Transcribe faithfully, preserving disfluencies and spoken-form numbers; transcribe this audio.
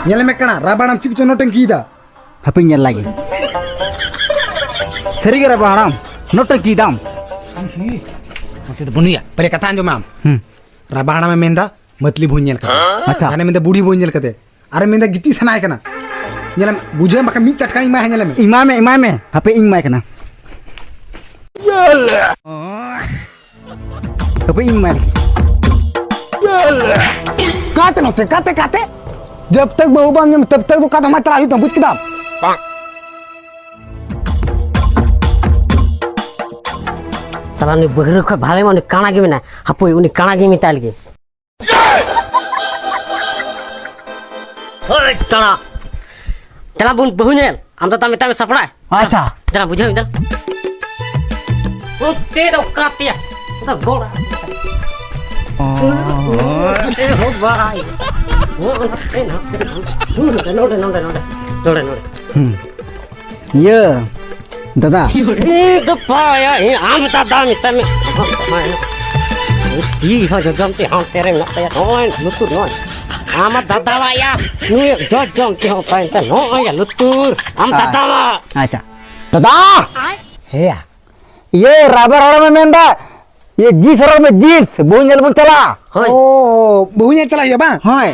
ᱧᱮᱞ ᱢᱮ ᱠᱟᱱᱟ, ᱨᱟᱵᱟᱲᱟᱢ ᱪᱤᱠ ᱪᱚ ᱱᱚᱴᱮᱝ ᱠᱤᱭᱫᱟ᱾ ᱦᱟᱯᱮᱧ ᱧᱮᱞ ᱞᱟᱜᱮ᱾ ᱥᱟᱹᱨᱤ ᱜᱮ ᱨᱟᱵᱟᱲᱟᱢ ᱱᱚᱴᱮᱝ ᱠᱤᱭᱫᱟᱢ᱾ ᱢᱟᱥᱮ ᱫᱚ ᱵᱩᱱᱤᱭᱟ, ᱯᱮᱞᱮ ᱠᱟᱛᱷᱟ ᱟᱸᱡᱚᱢ ᱢᱮ ᱟᱢ᱾ ᱦᱩᱸ᱾ ᱨᱟᱵᱟᱲᱟᱢᱮ ᱢᱮᱱᱫᱟ, ᱢᱟᱹᱛᱞᱤ ᱵᱚᱦᱩᱧ ᱧᱮᱞ ᱠᱟᱫᱮ᱾ ᱟᱪᱪᱷᱟ᱾ ᱦᱟᱱᱮ ᱢᱮᱱᱫᱟ, ᱵᱩᱲᱦᱤ ᱵᱚᱦᱩᱧ ᱧᱮᱞ ᱠᱟᱫᱮ᱾ ᱟᱨᱮ ᱢᱮᱱᱫᱟ, ᱜᱤᱛᱤᱡ ᱥᱟᱱᱟᱭᱮ ᱠᱟᱱᱟ᱾ ᱧᱮᱞᱮᱢ, ᱵᱩᱡᱷᱟᱹᱣ ᱵᱟᱠᱷᱟᱱ ᱢᱤᱫ ᱪᱟᱴᱠᱟᱧ ᱮᱢᱟᱭᱟ, ᱧᱮᱞᱮᱢᱮ᱾ ᱮᱢᱟᱭ ᱢᱮ, ᱮᱢᱟᱭ ᱢᱮ᱾ ᱦᱟᱯᱮ, ᱤᱧ ᱮᱢᱟᱭ ᱠᱟᱱᱟ᱾ ᱦᱟᱯᱮ, ᱤᱧ ᱮᱢᱟᱭ ᱞᱟᱹᱜᱤᱫ᱾ ᱠᱟᱛᱮ ᱱᱚᱛᱮ, ᱠᱟᱛᱮ, ᱠᱟᱛᱮ᱾ ᱡᱟᱵ ᱛᱟᱠ ᱵᱟᱹᱦᱩ ᱵᱟᱢ ᱧᱟᱢ, ᱛᱟᱵ ᱛᱟᱠ ᱫᱚ ᱚᱠᱟ ᱫᱚ ᱢᱟ ᱪᱟᱞᱟᱜ ᱦᱩᱭᱩᱜ ᱛᱟᱢᱟ, ᱵᱩᱡᱽ ᱠᱮᱫᱟᱢ? ᱥᱟᱞᱟ ᱱᱩᱭ ᱵᱟᱹᱦᱨᱟᱹ ᱠᱷᱚᱡ ᱵᱷᱟᱞᱮ ᱢᱟ ᱩᱱᱤ ᱠᱟᱬᱟ ᱜᱮ ᱢᱮᱱᱟᱭ᱾ ᱦᱟᱯᱳᱭ, ᱩᱱᱤ ᱠᱟᱬᱟ ᱜᱮ ᱢᱮᱛᱟᱭ ᱞᱮᱜᱮ᱾ ᱦᱳᱭ, ᱠᱟᱬᱟ᱾ ᱪᱟᱞᱟᱜ ᱵᱚᱱ ᱵᱟᱹᱦᱩ ᱧᱮᱞ᱾ ᱟᱢ ᱫᱟᱫᱟ ᱢᱮᱛᱟᱭ ᱢᱮ ᱥᱟᱯᱲᱟᱜ᱾ ᱟᱪᱪᱷᱟ᱾ ᱪᱟᱞᱟᱜ ᱵᱩᱡᱷᱟᱹᱣ ᱤᱧ ᱫᱚ᱾ ᱚᱱᱛᱮ ᱫᱚ ᱚᱠᱟ ᱛᱮᱭᱟ? ᱚᱱᱟ ᱜᱚᱲ᱾ ᱚ᱾ ᱚᱱᱛᱮ ᱦᱚᱸ ᱵᱟᱭ᱾ ᱱᱚᱜᱼᱚ ᱱᱚᱛᱮ, ᱱᱚᱛᱮ, ᱱᱚᱛᱮ᱾ ᱱᱚᱰᱮ, ᱱᱚᱰᱮ, ᱱᱚᱰᱮ, ᱱᱚᱰᱮ᱾ ᱱᱚᱰᱮ, ᱱᱚᱰᱮ᱾ ᱦᱩᱸ᱾ ᱤᱭᱟᱹ, ᱫᱟᱫᱟ᱾ ᱤᱧ ᱫᱚ ᱵᱟᱭᱟ, ᱤᱧ ᱟᱢ ᱫᱟᱫᱟ ᱢᱮᱛᱟᱭ ᱢᱮ᱾ ᱛᱤ ᱦᱚᱸ ᱡᱚᱡᱚᱢ ᱛᱮ ᱦᱟᱱᱛᱮ ᱨᱮ ᱢᱮᱱᱟᱜ ᱛᱟᱭᱟ᱾ ᱱᱚᱜᱼᱚᱭ ᱞᱩᱛᱩᱨ ᱱᱚᱜᱼᱚᱭ᱾ ᱟᱢ ᱫᱟᱫᱟ ᱣᱟᱭᱟ, ᱱᱩᱭ ᱡᱚᱡᱚᱢ ᱛᱮ ᱦᱚᱸ ᱛᱟᱭ ᱛᱮ ᱱᱚᱜᱼᱚᱭ ᱞᱩᱛᱩᱨ᱾ ᱟᱢ ᱟ-, ᱫᱟᱫᱟ ᱣᱟ᱾ ᱟᱪᱪᱷᱟ᱾ ᱫᱟᱫᱟ! ᱦᱮᱭᱟ᱾ ᱤᱭᱟᱹ, ᱨᱟᱵᱟᱨ ᱦᱟᱲᱟᱢᱮ ᱢᱮᱱᱫᱟ, ᱤᱭᱟᱹ, ᱡᱤᱱᱥ ᱦᱚᱨᱚᱜ ᱢᱮ, ᱡᱤᱱᱥ᱾ ᱵᱟᱹᱦᱩ ᱧᱮᱞ ᱵᱚᱱ ᱪᱟᱞᱟᱜᱼᱟ᱾ ᱦᱳᱭ᱾ ᱚ, ᱵᱟᱹᱦᱩ ᱧᱮᱞ ᱪᱟᱞᱟᱜ ᱦᱩᱭᱩᱜᱼᱟ ᱵᱟᱝ? ᱦᱳᱭ᱾